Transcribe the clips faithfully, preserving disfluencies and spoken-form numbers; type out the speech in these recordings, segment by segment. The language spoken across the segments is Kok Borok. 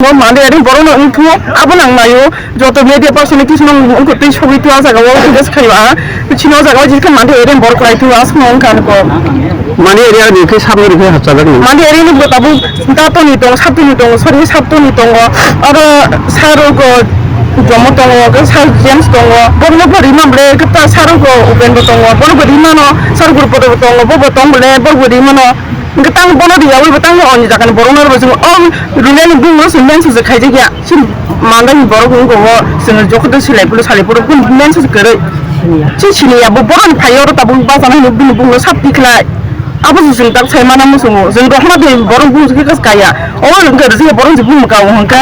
Bo mande eri borok no wngkhu abo nang naio. Joto media personalities no wngkhu twi sogwi twi a jaga o request khaio ang. Chini o jaga o jikha mande eri borok kwlai twi asmo wngkha nukho. Mande eri ni khe sabni rikhe hapchajak ni. Mande eri ni bo tabuk Dato ni tongo, Sabto ni tongo, sorry, Sabto ni tongo. Aro sir rok jomo tongo, sir James tongo. Borok no bo rimam le khe ta sir rok Upen bo tongo. Borok bo rimano, sir Guru Poto bo tongo, bo bo tong bole, borok bo rimano. Hingke tang bono riyawi bo tang oni jaga ni borok no rw chwng o rwnani bung no chwng mention se khaijak ya. Chini mandai ni borok wng tongo chwng jokoto silai pulu salai pulu bun mention se kwrwi. Chini sini ya bo bono ni phai oro tabuk bachana hino bini bung no sab tikhlai. Abo se chwng tak sai mana muchungo chwng rohma de borok bung se kaya. O wngkha rwchapya borok se bung mwkang o hwnkhe.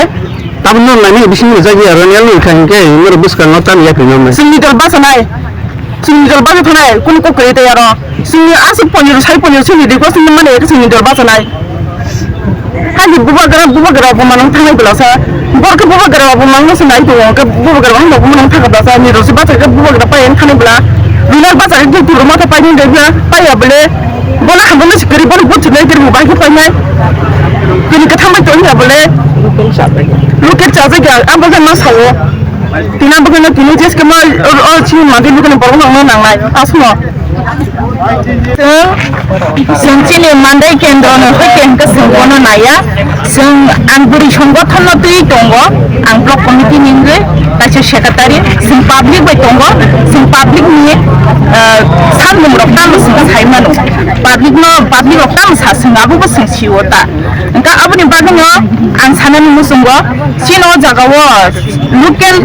Tabuk no nani bising rwjak ya rwnani wngkha hwnkhe norok bwskango tamo yapri nai. Chwngni dol bachanai. Chwngni dol bacha thanai kunu kok kwrwi tei aro. Chwngni aswk poniro sai poniro chwngni request wngmani khe chwngni dol bachanai. Haji bubagra bubagra bo manung thanai bwlasa. Borok khe bubagra bo manung se nai tongo hwnkhe bubagra bo hambai bo manung thangkha bwlasa. Nirok se bacha khe bubagra pai wng thanai bwla. Lunar bacha khe gulturok ma khe pai wng tei bwla paiya bwle. Bono hambai no se kwrwi bono buchuk nai kwrwi bo bai khe painai. Tini kwthang bai tong ya bwle. Local chajak ya abo khe ma sao. Tini abo khe no tini jeske ma o chini mandi local ni borok no nangnai asmo. Chwng, chwng chini mandai kendro no hoi khe hwnkhe chwng bono naiya. Chwng ang bwrwi songothono twi tongo, ang block committee ni wngwi kaisa secretary. Chwng public bai tongo, chwng public ni, ah, samung rok tamo chwng sai mano. Public no, public rok tamo sa chwng abo bo chwng sio ta. Hwnkhe aboni bagwi no ang sanani muchungo chini o jaga o local,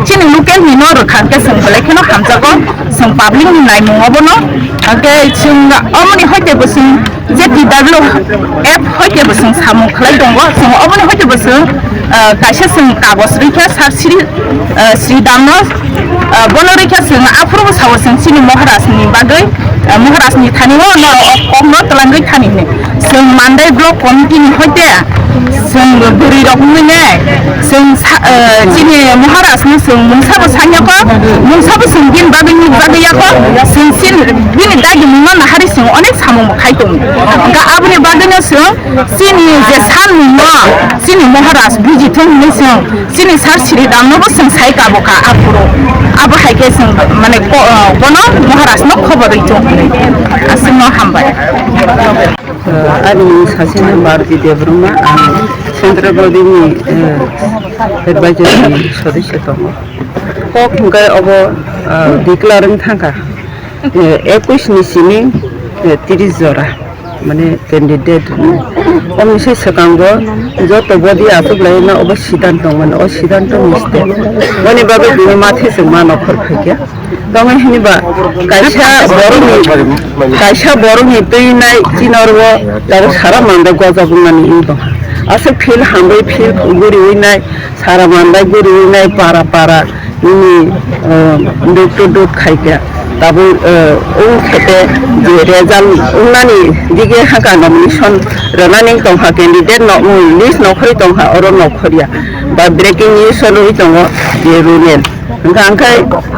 chini local ni no rwkha hwnkhe chwng belai kheno hamjago. Chwng public ni naimung obono, hwnkhe chwng omoni hoite bo chwng je T W F hoite bo chwng samung khlai tongo, chwng omoni hoite bo chwng, ah, kaisa chwng kagoj rikha sir Sri, ah, Sri Damno, ah, bono rikha chwng aphuru bo sao chwng chini Maharaj ni bagwi, ah, Maharaj ni thani o no kok no twlangwi thani hwnwi. Chwng Mandai Block Committee ni hoite chwng bwrwi rok wngwi ne chwng sa-, eh, chini Maharaj no chwng mungsa bo sanya kho, mungsa bo chwng bini bagwi nukjagwi ya kho, chwng chini bini dagi mungma nahari chwng onek samung bo khai tongo. Hwnkhe aboni bagwi no chwng chini je sal ni no chini Maharaj buji thung hinwi chwng chini sir Sri Dam no bo chwng sai kabo kha aphuru. Abo hai khe chwng mane ko-, eh, bono Maharaj no khobor rwi tongo hinwi. Aswk no hambai. Eh, ani mung sasini Bharati Debbarma, ang Central Body ni, eh, advisor ni sodosyo tongo. Kok hwnkhe obo, ah, declare wng thangkha, eh, ekush ni simi, eh, tris jora, mane candidate. Omni se swkango joto body achuk lai na obo siddhanto mane, o siddhanto miste. Boni bagwi bini mathe se ma nokhor phaikha. Tongwi hwnba kaisa borokni, kaisa borokni twi nai chini oro tabuk sara mandai gojak wngmani wng tongkha. Aswk field hambai field guriwi nai, sara mandai guriwi nai para para nini, eh, dut to dut khaikha. Tabuk, eh, wng khe te je result wngnani dige haka nomination rwnani wng tongkha candidate no, list nokhorwi tongkha oro nokhorya. Ba breaking news solwi tongo je Runel. Hwnkha hwnkhe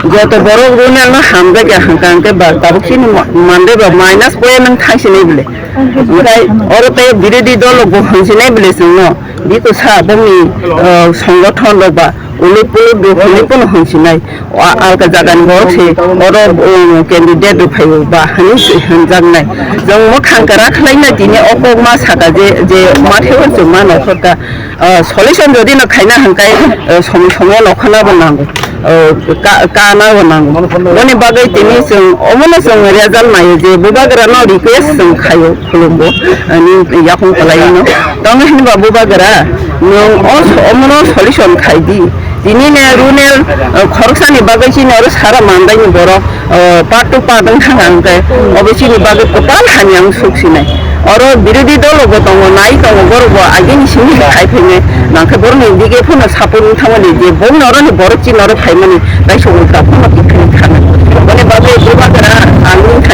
joto borok Runel no hamjakya hwnkha hwnkhe ba tabuk chini ma-, mandai ba minus point wng thangsinai bwle. Hwnkhe oro tei birodhi dol rok bo hwnsinai bwle chwngno. Biko sa bongni, ah, songothon rok ba uluk puluk rok hinwi pono hwnsinai. O a-, alka jagani borok se oro, um, candidate rok phaio ba hinwi se hwnjaknai. Chwng mwkhang kwrak khlaina tini o kokma saka je, je mathe o chwng ma nokhorka. Ah, solution jodi no khaina hwnkhe, ah, som-, somoy lokhana bo nango, ah, ka-, kana bo nango. Boni bagwi tini chwng omono chwng result naio je bubagra no request chwng khaio khulumbo, ah, ni yakung kwlai no. Tongwi hwnba bubagra nwng o so-, omono solution khai di. Tini ne Runel, ah, khoroksani bagwi chini oro sara mandai ni borok. O, part two part wng thang ang khe, obo chini bagwi kwtal hamya wng suk sinai. Oro birodhi dolo bo tongo, nai tongo, borok bo agini simi khai phainai, nang khe borokni dige phano support wng thangmani je bo noroni borok chini oro phaimani, tai song ulta phano kiphilwi thangna. Boni bagwi bubagra ang wng kha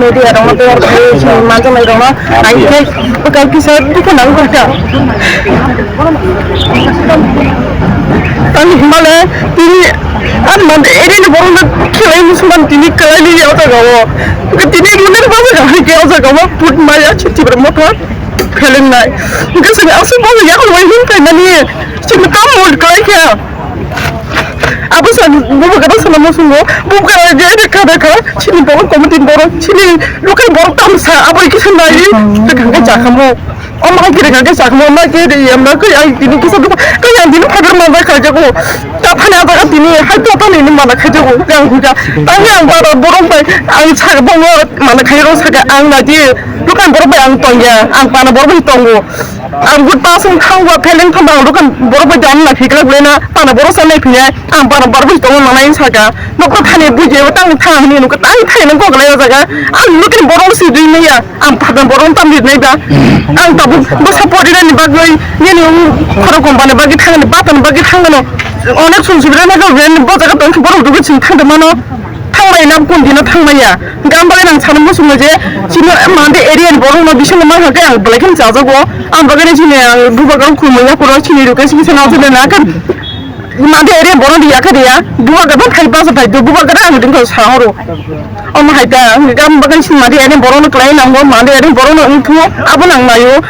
media rokno tei aro khe chini manjaknai rokno ai khe bwkha kisa dukhu nang kha. Ani himale tini ani man eri ni borok no khelai musuman tini kwlai ni o jaga o. Tini mune baba ga hai ke o jaga o put maya chiti ber motha. Phelengnai. Hingke sini aswk bo yakung bai him khaimani. Sini kam mul kai kha. Abo sa bubu kada sana musungo. Bubu kada je de kada kha. Sini borok committee borok. Sini local borok tam sa abo iki sana yi. Te kangke jakamo. O ma kire kangke jakamo ma kire yamna kai ai tini kisa duka. Kai yang tini phagar ma bai kha jago. Ta phana jaga tini hai to phani ni mana kha jago. Yang huja. Tang yang bara borok bai. Ang sa bongo mana kha jago saka ang na di. Dukan borok bai ang tongya, ang pana borok bai tongo. Ang good person thangwa pheleng thangba ang dukan borok bai dam na phikla gulena pana borok sa nai phiya, ang pana borok bai tongo nanai saka. Nokto thani bujebo tang thang hini nokto tang thai nang kok lai jaga. Ang lukin borok si dui naiya, ang pana borok tam di nai ba. Ang tabuk bosa pori ni bagwi nini khoro company bagwi thangni batan bagwi thangno. Onek sum subira na ga wen bo jaga tong borok dugu sing thang mano. Thangmai nam kun dino thangmaiya. Gam bagwi nang sana muchungo je chini mande area ni borok no bisingo ma hake ang belai khe chajago. Ang bagwi chini ang bubagra khumui ya pura chini ruke sini sana jene na kan. Mande area borok di yakhe ya. Bubagra thai basa thai do bubagra ang dingko sahoro. Omo hai ta gam bagwi chini mande area borok no klai nango mande area borok no ungthu abo nang mayo.